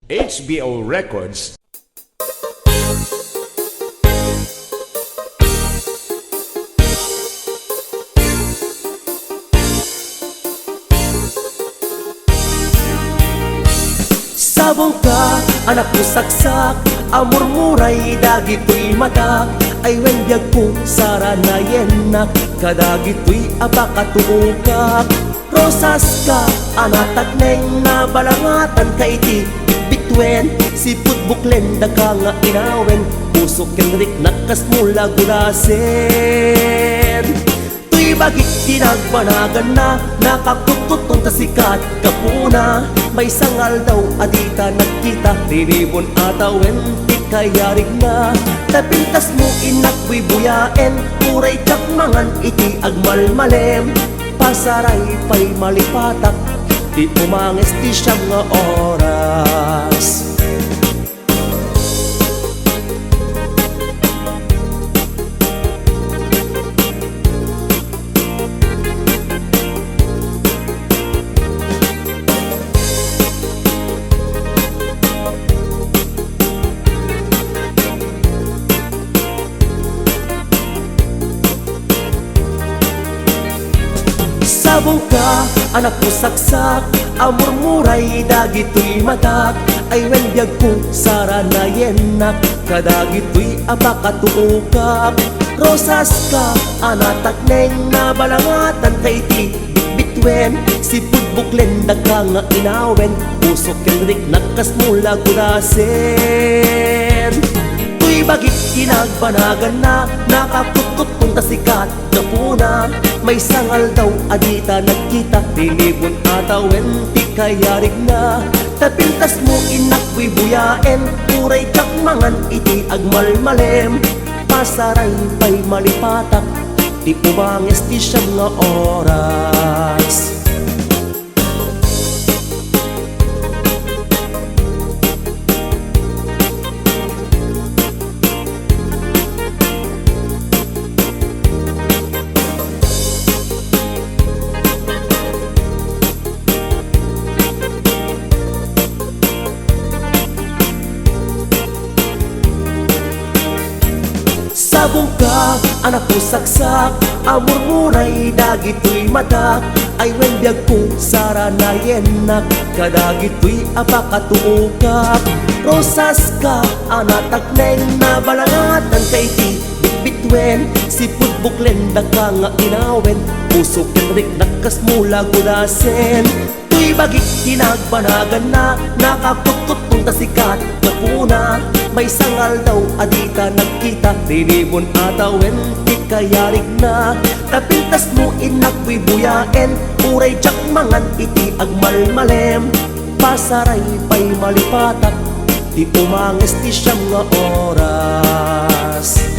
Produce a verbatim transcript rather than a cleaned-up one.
H B O Records. Sabongka, anak pusaksak, a murmuray dagitoy matak, ay wen biagko, saranayennak, kadagitoy a pakatuokak. Rosaska, a natakneng, nabalangatanka iti bitbituen, sipud buklendaka nga inawen, pusok ken riknak kasmo la gudasen. Toy bagik ti nagbanaganna, nakakutkuttong ta sikat gapuna. Maysa nga aldaw a dita nagkita, rinibon a tawen ti kayarigna. Ta pintasmo, innak, buybuyaen, uray diak mangan iti agmalmalem. Pasaray pay malipatak ti umanges ti siam nga oras. Sabongka, anak pusaksak, a murmuray dagitoy matak, ay wen biagko, saranayennak, kadagitoy a pakatuokak. Rosaska, a natakneng, nabalangatanka iti bitbituen, sipud buklendaka nga inawen, pusok ken riknak kasmo la gudasen. Toy bagik ti nagbanaganna, nakakutkuttong ta sikat gapuna. Maysa nga aldaw a dita nagkita, rinibon a tawen ti kayarigna. Ta pintasmo, innak, buybuyaen, uray diak mangan iti agmalmalem. Pasaray pay malipatak ti umanges ti siam nga oras. Sabongka, anak pusaksak, a murmuray dagitoy matak, ay wen biagko, saranayennak, kadagitoy a pakatuokak. Rosaska, a natakneng, nabalangatanka iti bitbituen, sipud buklendaka nga inawen, pusok ken riknak kasmo la gudasen. Toy bagik ti nagbanaganna, nakakutkuttong ta sikat gapuna. Maysa nga aldaw a dita nagkita, rinibon a tawen ti kayarigna. Ta pintasmo, innak, buybuyaen, uray diak mangan iti agmalmalem. Pasaray pay malipatak ti umanges ti siam nga oras.